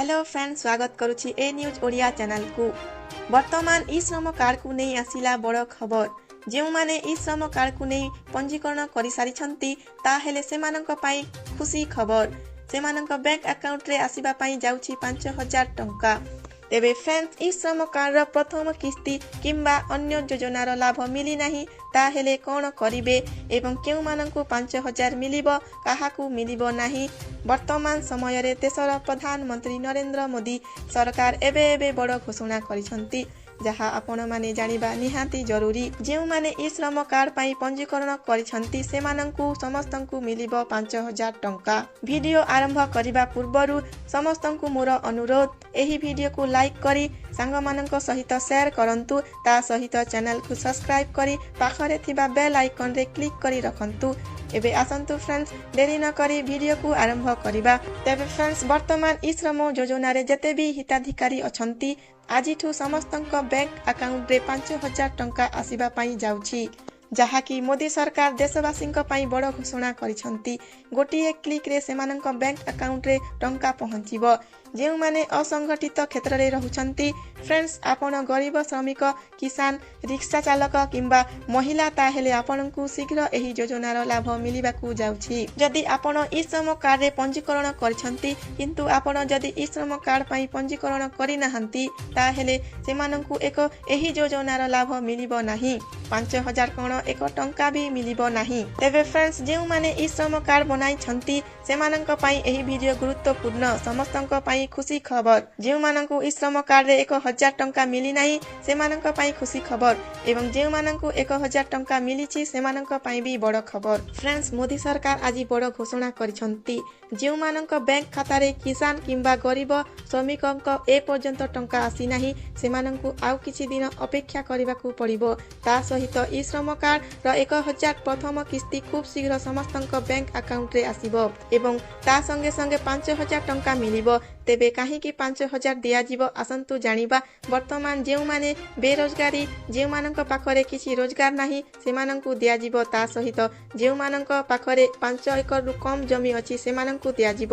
Hello friend, ସ୍ୱାଗତ କରୁଛି ଏ news Odia ଚ୍ୟାନେଲକୁ। ବର୍ତ୍ତମାନ ଇ ଶ୍ରମ କାର୍ଡକୁ ନେଇ ଆସିଲା ବଡ଼ ଖବର। ଯେଉଁମାନେ ଇ ଶ୍ରମ କାର୍ଡକୁ ନେଇ ପଞ୍ଜୀକରଣ କରିସାରିଛନ୍ତି, ତାହେଲେ ସେମାନଙ୍କ ପାଇଁ ଖୁସି ଖବର। ସେମାନଙ୍କ ବ୍ୟାଙ୍କ ଆକାଉଣ୍ଟରେ ଆସିବା ପାଇଁ ଯାଉଛି 5000 ଟଙ୍କା। ତେବେ ଫ୍ରେଣ୍ଡସ୍, ଇ ଶ୍ରମ କାର୍ଡର ପ୍ରଥମ କିସ୍ତି କିମ୍ବା ଅନ୍ୟ ଯୋଜନାର ଲାଭ ମିଳିନାହିଁ, ତାହେଲେ କ'ଣ କରିବେ ଏବଂ କେଉଁମାନଙ୍କୁ 5000 ମିଳିବ, କାହାକୁ ମିଳିବ ନାହିଁ? ବର୍ତ୍ତମାନ ସମୟରେ ଦେଶର ପ୍ରଧାନମନ୍ତ୍ରୀ ନରେନ୍ଦ୍ର ମୋଦି ସରକାର ଏବେ ଏବେ ବଡ଼ ଘୋଷଣା କରିଛନ୍ତି, ଯାହା ଆପଣମାନେ ଜାଣିବା ନିହାତି ଜରୁରୀ। ଯେଉଁମାନେ ଇ ଶ୍ରମ କାର୍ଡ ପାଇଁ ପଞ୍ଜୀକରଣ କରିଛନ୍ତି, ସେମାନଙ୍କୁ ସମସ୍ତଙ୍କୁ ମିଳିବ 5000 ଟଙ୍କା। ଭିଡ଼ିଓ ଆରମ୍ଭ କରିବା ପୂର୍ବରୁ ସମସ୍ତଙ୍କୁ ମୋର ଅନୁରୋଧ, ଏହି ଭିଡ଼ିଓକୁ ଲାଇକ୍ କରି ସାଙ୍ଗମାନଙ୍କ ସହିତ ସେୟାର କରନ୍ତୁ। ତା ସହିତ ଚ୍ୟାନେଲକୁ ସବସ୍କ୍ରାଇବ୍ କରି ପାଖରେ ଥିବା ବେଲ୍ ଆଇକନ୍ରେ କ୍ଲିକ୍ କରି ରଖନ୍ତୁ। ଏବେ ଆସନ୍ତୁ ଫ୍ରେଣ୍ଡସ୍, ଡେରି ନ କରି ଭିଡ଼ିଓକୁ ଆରମ୍ଭ କରିବା। ତେବେ ଫ୍ରେଣ୍ଡସ୍, ବର୍ତ୍ତମାନ ଇ ଶ୍ରମ ଯୋଜନାରେ ଯେତେ ବି ହିତାଧିକାରୀ ଅଛନ୍ତି, ଆଜିଠୁ ସମସ୍ତଙ୍କ ବ୍ୟାଙ୍କ ଆକାଉଣ୍ଟରେ 5000 ଟଙ୍କା ଆସିବା ପାଇଁ ଯାଉଛି, ଯାହାକି ମୋଦି ସରକାର ଦେଶବାସୀଙ୍କ ପାଇଁ ବଡ଼ ଘୋଷଣା କରିଛନ୍ତି। ଗୋଟିଏ କ୍ଲିକ୍ରେ ସେମାନଙ୍କ ବ୍ୟାଙ୍କ ଆକାଉଣ୍ଟରେ ଟଙ୍କା ପହଞ୍ଚିବ। ଯେଉଁମାନେ ଅସଂଗଠିତ କ୍ଷେତ୍ରରେ ରହୁଛନ୍ତି, ଫ୍ରେଣ୍ଡସ୍, ଆପଣ ଗରିବ ଶ୍ରମିକ, କିଷାନ, ରିକ୍ସା ଚାଳକ କିମ୍ବା ମହିଳା, ତାହେଲେ ଆପଣଙ୍କୁ ଶୀଘ୍ର ଏହି ଯୋଜନାର ଲାଭ ମିଳିବାକୁ ଯାଉଛି। ଯଦି ଆପଣ ଇ ଶ୍ରମ କାର୍ଡରେ ପଞ୍ଜୀକରଣ କରିଛନ୍ତି, କିନ୍ତୁ ଆପଣ ଯଦି ଇ ଶ୍ରମ କାର୍ଡ ପାଇଁ ପଞ୍ଜୀକରଣ କରିନାହାନ୍ତି, ତାହେଲେ ସେମାନଙ୍କୁ ଏକ ଏହି ଯୋଜନାର ଲାଭ ମିଳିବ ନାହିଁ। 5000 କ'ଣ, ଏକ ଟଙ୍କା ବି ମିଳିବ ନାହିଁ। ତେବେ ଫ୍ରେଣ୍ଡସ୍, ଯେଉଁମାନେ ଇ ଶ୍ରମ କାର୍ଡ ବନାଇଛନ୍ତି, ସେମାନଙ୍କ ପାଇଁ ଏହି ଭିଡ଼ିଓ ଗୁରୁତ୍ୱପୂର୍ଣ୍ଣ। ସମସ୍ତଙ୍କ ପାଇଁ ଖୁସି ଖବର। ଯେଉଁମାନଙ୍କୁ ଇ ଶ୍ରମ କାର୍ଡରେ 1000 ଟଙ୍କା ମିଳିନାହିଁ, ସେମାନଙ୍କ ପାଇଁ ଖୁସି ଖବର ଏବଂ ଯେଉଁମାନଙ୍କୁ 1000 ଟଙ୍କା ମିଳିଛି, ସେମାନଙ୍କ ପାଇଁ ବି ବଡ଼ ଖବର। ଫ୍ରେଣ୍ଡସ୍, ମୋଦି ସରକାର ଆଜି ବଡ଼ ଘୋଷଣା କରିଛନ୍ତି। ଯେଉଁମାନଙ୍କ ବ୍ୟାଙ୍କ ଖାତାରେ କିଷାନ କିମ୍ବା ଗରିବ ଶ୍ରମିକଙ୍କ ଏପର୍ଯ୍ୟନ୍ତ ଟଙ୍କା ଆସିନାହିଁ, ସେମାନଙ୍କୁ ଆଉ କିଛି ଦିନ ଅପେକ୍ଷା କରିବାକୁ ପଡ଼ିବ। ତା ସହିତ ଇ ଶ୍ରମ କାର୍ଡର 1000 ପ୍ରଥମ କିସ୍ତି ଖୁବ୍ ଶୀଘ୍ର ସମସ୍ତଙ୍କ ବ୍ୟାଙ୍କ ଆକାଉଣ୍ଟରେ ଆସିବ ଏବଂ ତା ସଙ୍ଗେ ସଙ୍ଗେ 5000 ଟଙ୍କା ମିଳିବ। ତେବେ କାହିଁକି 5000 ଦିଆଯିବ, ଆସନ୍ତୁ ଜାଣିବା। ବର୍ତ୍ତମାନ ଯେଉଁମାନେ ବେରୋଜଗାରୀ, ଯେଉଁମାନଙ୍କ ପାଖରେ କିଛି ରୋଜଗାର ନାହିଁ, ସେମାନଙ୍କୁ ଦିଆଯିବ। ତା ସହିତ ଯେଉଁମାନଙ୍କ ପାଖରେ 5 ଏକରରୁ କମ୍ ଜମି ଅଛି, ସେମାନଙ୍କୁ ଦିଆଯିବ।